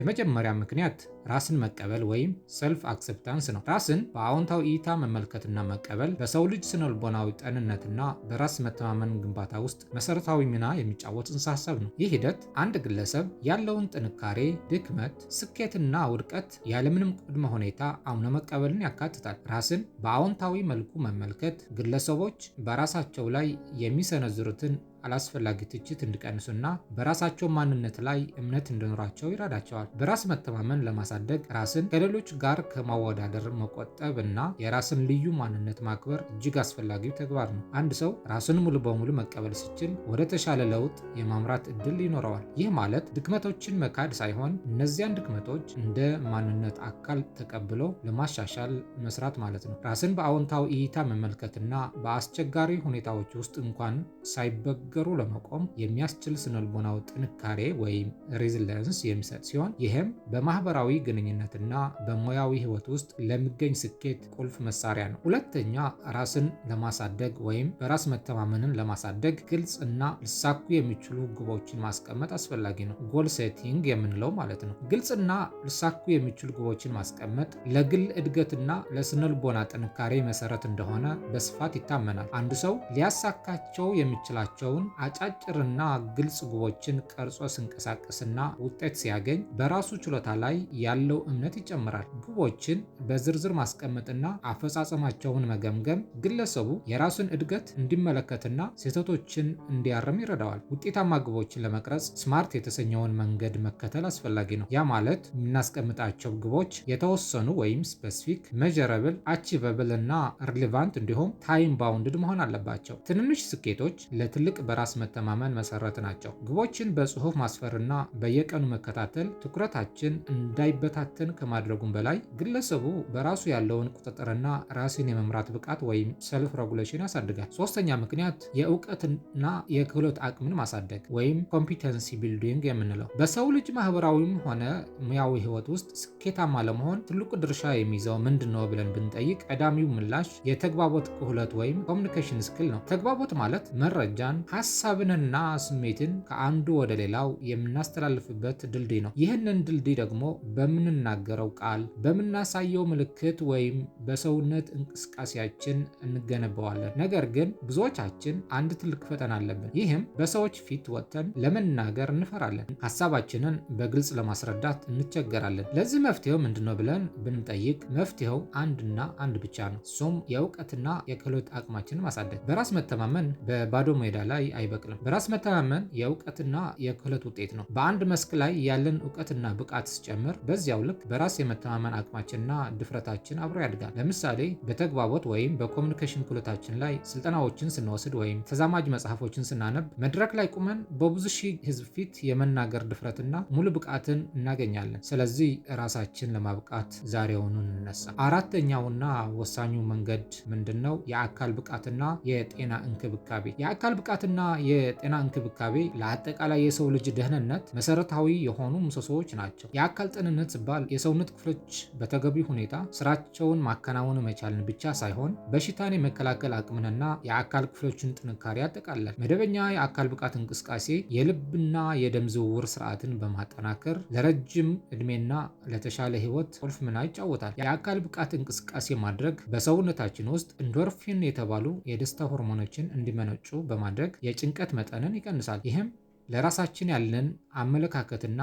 የመጀመሪያ ምክንያት ራስን መቀበል ወይም self acceptance ነው። ራስን በአዎንታዊ እይታ መመልከትና መቀበል በሰው ልጅ ስነልቦናዊ ጤንነትና በራስ መተማመን ግንባታ ውስጥ መሰረታዊ ሚና የሚጫወት ጽንሰ ሀሳብ ነው። ይህ ሂደት አንድ ግለሰብ ያለውን ጥንካሬ፣ ድክመት፣ ስኬትና ውድቀት ያለምንም ቅድመ ሁኔታ አምኖ መቀበልን ያካትታል። ራስን በአዎንታዊ መልኩ መመልከት ግለሰቦች በራሳቸው ላይ የሚሰነዝሩትን አላስፈላጊ ትችት እንዲቀንሱና በራሳቸው ማንነት ላይ እምነት እንዲኖራቸው ይረዳቸዋል። በራስ መተማመን ለማሳደግ ራስን ከሌሎች ጋር ከማወዳደር መቆጠብ እና የራስን ልዩ ማንነት ማክበር እጅግ አስፈላጊው ተግባር ነው። አንድ ሰው ራስን ሙሉ በሙሉ መቀበል ሲችል ወደ ተሻለ ለውጥ የማምራት እድል ይኖረዋል። ይህ ማለት ድክመቶችን መካድ ሳይሆን እነዚያን ድክመቶች እንደ ማንነት አካል ተቀብሎ ለማሻሻል መስራት ማለት ነው። ራስን በአዎንታዊ እይታ መመልከትና በአስቸጋሪ ሁኔታዎች ውስጥ እንኳን ሳይበገሩ ለመቆም የሚያስችል ስነልቦናዊ ጥንካሬ ወይም resilience የሚሰጥ ሲሆን፣ ይህም በማህበራዊ ግንኙነትና በሙያዊ ህይወት ውስጥ ለሚገኝ ስኬት ቁልፍ መሳሪያ ነው። ሁለተኛ፣ ራስን ለማሳደግ ወይም በራስ መተማመንን ለማሳደግ ግልጽ እና ሊሳኩ የሚችሉ ግቦችን ማስቀመጥ አስፈላጊ ነው። Goal setting የምንለው ማለት ነው። ግልጽና ሊሳኩ የሚችሉ ግቦችን ማስቀመጥ ለግል እድገትና ለስነልቦና ጥንካሬ መሰረት እንደሆነ በስፋት ይታመናል። አንድ ሰው ሊያሳካቸው የሚችላቸውን አጫጭርና ግልጽ ግቦችን ቀርጾ ሲንቀሳቀስና ውጤት ሲያገኝ በራሱ ችሎታ ላይ ያለው እምነት ይጨምራል። ግቦችን በዝርዝር ማስቀመጥና አፈጻጸማቸውን መገምገም ግለሰቡ የራሱን እድገት እንዲመለከትና ስህተቶችን እንዲያርም ይረዳዋል። ውጤታማ ግቦችን ለመቅረጽ SMART የተሰኘውን መንገድ መከተል አስፈላጊ ነው። ያ ማለት የምናስቀምጣቸው ግቦች የተወሰኑ ወይም specific፣ measurable፣ achievable እና relevant እንዲሁም time bounded መሆን አለባቸው። ትንንሽ ስኬቶች ለትልቅ በራስ መተማመን መሰረት ናቸው። ግቦችን በጽሁፍ ማስፈርና በየቀኑ መከታተል ትኩረታችን እንዳይበታተን ከማድረጉም በላይ ግለሰቡ በራሱ ያለውን ቁጥጥርና ራስን የመምራት ብቃት ወይም self regulation ያሳድጋል። ሶስተኛ ምክንያት የእውቀትና የክህሎት አቅምን ማሳደግ ወይም competency building የምንለው፣ በሰው ልጅ ማህበራዊም ሆነ ሙያዊ ህይወት ውስጥ ስኬታማ ለመሆን ትልቁ ድርሻ የሚይዘው ምንድን ነው ብለን ብንጠይቅ ቀዳሚው ምላሽ የተግባቦት ክህሎት ወይም communication skill ነው። ተግባቦት ማለት መረጃን፣ ሀሳብንና ስሜትን ከአንዱ ወደ ሌላው የምናስተላልፍበት ድልድይ ነው። ይህንን ድልድይ ደግሞ በምንናገረው ቃል፣ በምናሳየው ምልክት ወይም በሰውነት እንቅስቃሴያችን እንገነባዋለን። ነገር ግን ብዙዎቻችን አንድ ትልቅ ፈተና አለብን። ይህም በሰዎች ፊት ወጥተን ለመናገር እንፈራለን። ሀሳባችንን በግልጽ ለማስረዳት እንቸገራለን። ለዚህ መፍትሄው ምንድነው ብለን ብንጠይቅ መፍትሄው አንድና አንድ ብቻ ነው። እሱም የእውቀትና የክህሎት አቅማችንን ማሳደግ። በራስ መተማመን በባዶ ሜዳ ላይ አይበቅልም። በራስ መተማመን የእውቀትና የክህሎት ውጤት ነው። በአንድ መስክ ላይ ያለን እውቀትና ብቃት ሲጨምር በዚያው ልክ በራስ የመተማመን አቅማችንና ድፍረታችን አብሮ ያድጋል። ለምሳሌ በተግባቦት ወይም በ communication ክህሎታችን ላይ ስልጠናዎችን ስንወስድ ወይም ተዛማጅ መጽሐፎችን ስናነብ መድረክ ላይ ቁመን በብዙ ሺህ ሕዝብ ፊት የመናገር ድፍረትና ሙሉ ብቃትን እናገኛለን። ስለዚህ ራሳችን ለማብቃት ዛሬውኑ እንነሳ። አራተኛውና ወሳኙ መንገድ ምንድን ነው? የአካል ብቃትና የጤና እንክብካቤ። የአካል ብቃትና የጤና እንክብካቤ ለአጠቃላይ የሰው ልጅ ደህንነት መሰረታዊ የሆኑ ምሰሶዎች ናቸው። የአካል ጤንነት ሲባል የሰውነት ክፍሎች በተገቢ ሁኔታ ስራቸውን ማከናወን መቻልን ብቻ ሳይሆን በሽታን የመከላከል አቅምንና የአካል ክፍሎችን ጥንካሬ ያጠቃልላል። መደበኛ የአካል ብቃት እንቅስቃሴ የልብና የደም ዝውውር ስርዓትን በማጠናከር ለረጅም እድሜና ለተሻለ ህይወት ቁልፍ ሚና ይጫወታል። የአካል ብቃት እንቅስቃሴ ማድረግ በሰውነታችን ውስጥ endorphin የተባሉ የደስታ ሆርሞኖችን እንዲመነጩ በማድረግ የጭንቀት መጠንን ይቀንሳል። ይህም ለራሳችን ያለን አመለካከትና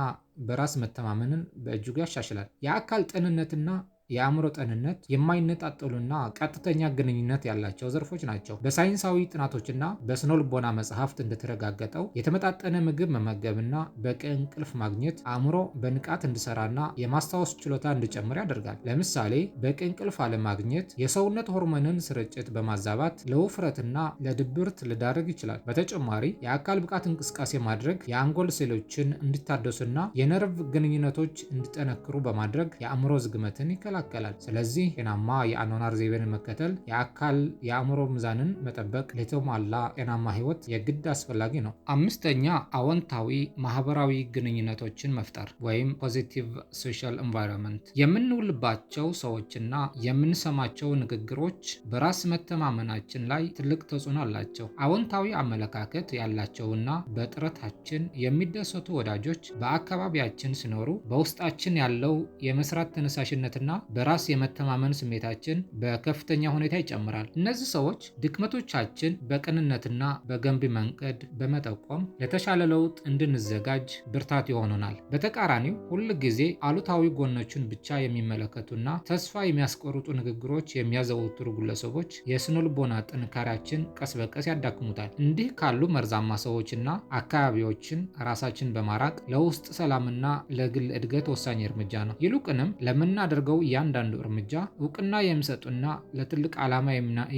በራስ መተማመንን በእጅጉ ያሻሽላል። የአካል ጤንነትና የአእምሮ ጤንነት የማይነጣጠሉና ቀጥተኛ ግንኙነት ያላቸው ዘርፎች ናቸው። በሳይንሳዊ ጥናቶችና በስነልቦና መጽሐፍት እንደተረጋገጠው የተመጣጠነ ምግብ መመገብና በቂ እንቅልፍ ማግኘት አእምሮ በንቃት እንዲሰራና የማስታወስ ችሎታ እንዲጨምር ያደርጋል። ለምሳሌ በቂ እንቅልፍ አለማግኘት የሰውነት ሆርሞንን ስርጭት በማዛባት ለውፍረትና ለድብርት ሊዳርግ ይችላል። በተጨማሪ የአካል ብቃት እንቅስቃሴ ማድረግ የአንጎል ሴሎችን እንዲታደሱና የነርቭ ግንኙነቶች እንዲጠነክሩ በማድረግ የአእምሮ ዝግመትን ይከላከላል። ይከላከላል። ስለዚህ ጤናማ የአኗኗር ዘይቤን መከተል፣ የአካል የአእምሮ ሚዛንን መጠበቅ ለተሟላ ጤናማ ህይወት የግድ አስፈላጊ ነው። አምስተኛ፣ አዎንታዊ ማህበራዊ ግንኙነቶችን መፍጠር ወይም positive social environment። የምንውልባቸው ሰዎችና የምንሰማቸው ንግግሮች በራስ መተማመናችን ላይ ትልቅ ተጽዕኖ አላቸው። አዎንታዊ አመለካከት ያላቸውና በጥረታችን የሚደሰቱ ወዳጆች በአካባቢያችን ሲኖሩ በውስጣችን ያለው የመስራት ተነሳሽነትና በራስ የመተማመን ስሜታችን በከፍተኛ ሁኔታ ይጨምራል። እነዚህ ሰዎች ድክመቶቻችን በቅንነትና በገንቢ መንገድ በመጠቆም ለተሻለ ለውጥ እንድንዘጋጅ ብርታት ይሆኑናል። በተቃራኒው ሁል ጊዜ አሉታዊ ጎኖችን ብቻ የሚመለከቱና ተስፋ የሚያስቆርጡ ንግግሮች የሚያዘወትሩ ግለሰቦች የስነልቦና ጥንካሬያችን ቀስ በቀስ ያዳክሙታል። እንዲህ ካሉ መርዛማ ሰዎችና አካባቢዎችን ራሳችን በማራቅ ለውስጥ ሰላምና ለግል እድገት ወሳኝ እርምጃ ነው። ይልቁንም ለምናደርገው እያንዳንዱ እርምጃ እውቅና የሚሰጡና ለትልቅ ዓላማ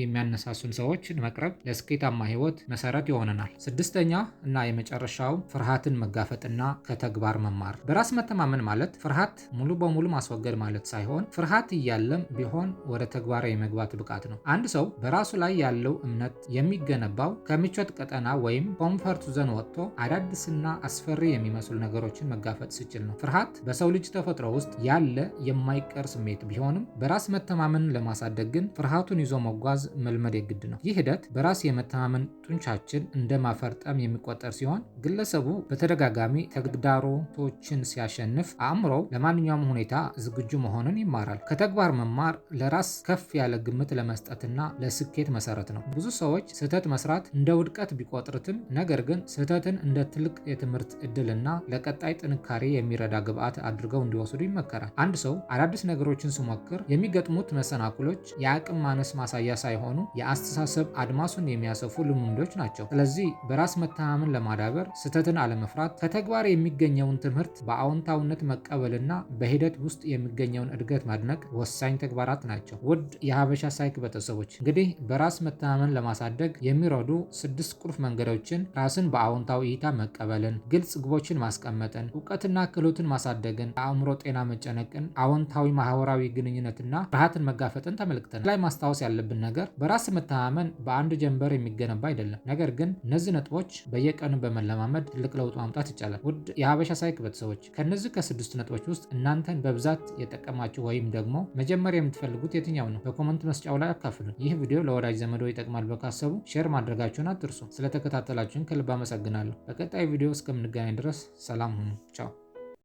የሚያነሳሱን ሰዎችን መቅረብ ለስኬታማ ህይወት መሰረት ይሆነናል። ስድስተኛ እና የመጨረሻው ፍርሃትን መጋፈጥና ከተግባር መማር። በራስ መተማመን ማለት ፍርሃት ሙሉ በሙሉ ማስወገድ ማለት ሳይሆን ፍርሃት እያለም ቢሆን ወደ ተግባር የመግባት ብቃት ነው። አንድ ሰው በራሱ ላይ ያለው እምነት የሚገነባው ከምቾት ቀጠና ወይም comfort zone ወጥቶ አዳዲስና አስፈሪ የሚመስሉ ነገሮችን መጋፈጥ ሲችል ነው። ፍርሃት በሰው ልጅ ተፈጥሮ ውስጥ ያለ የማይቀር ስሜት ቢሆንም በራስ መተማመንን ለማሳደግ ግን ፍርሃቱን ይዞ መጓዝ መልመድ የግድ ነው። ይህ ሂደት በራስ የመተማመን ጡንቻችን እንደ ማፈርጠም የሚቆጠር ሲሆን ግለሰቡ በተደጋጋሚ ተግዳሮቶችን ሲያሸንፍ አእምሮው ለማንኛውም ሁኔታ ዝግጁ መሆኑን ይማራል። ከተግባር መማር ለራስ ከፍ ያለ ግምት ለመስጠትና ለስኬት መሰረት ነው። ብዙ ሰዎች ስህተት መስራት እንደ ውድቀት ቢቆጥሩትም ነገር ግን ስህተትን እንደ ትልቅ የትምህርት እድልና ለቀጣይ ጥንካሬ የሚረዳ ግብዓት አድርገው እንዲወስዱ ይመከራል። አንድ ሰው አዳዲስ ነገሮችን ሲሞክር የሚገጥሙት መሰናክሎች የአቅም ማነስ ማሳያ ሳይሆኑ የአስተሳሰብ አድማሱን የሚያሰፉ ልምምዶች ናቸው። ስለዚህ በራስ መተማመን ለማዳበር ስህተትን አለመፍራት፣ ከተግባር የሚገኘውን ትምህርት በአዎንታዊነት መቀበልና በሂደት ውስጥ የሚገኘውን እድገት ማድነቅ ወሳኝ ተግባራት ናቸው። ውድ የሀበሻ ሳይክ ቤተሰቦች፣ እንግዲህ በራስ መተማመን ለማሳደግ የሚረዱ ስድስት ቁልፍ መንገዶችን ራስን በአዎንታዊ እይታ መቀበልን፣ ግልጽ ግቦችን ማስቀመጥን፣ እውቀትና ክህሎትን ማሳደግን፣ ለአእምሮ ጤና መጨነቅን፣ አዎንታዊ ማህበራዊ ግንኙነትና ፍርሃትን መጋፈጥን ተመልክተናል። ላይ ማስታወስ ያለብን ነገር በራስ መተማመን በአንድ ጀንበር የሚገነባ አይደለም። ነገር ግን እነዚህ ነጥቦች በየቀኑ በመለማመድ ትልቅ ለውጥ ማምጣት ይቻላል። ውድ የሀበሻ ሳይክ ቤተሰቦች፣ ከእነዚህ ከስድስቱ ነጥቦች ውስጥ እናንተን በብዛት የጠቀማችሁ ወይም ደግሞ መጀመሪያ የምትፈልጉት የትኛው ነው? በ comment መስጫው ላይ አካፍሉን። ይህ ቪዲዮ ለወዳጅ ዘመዶ ይጠቅማል ብለው ካሰቡ share ማድረጋችሁን አትርሱ። ስለተከታተላችሁን ከልብ አመሰግናለሁ። በቀጣይ ቪዲዮ እስከምንገናኝ ድረስ ሰላም ሁኑ። ቻው።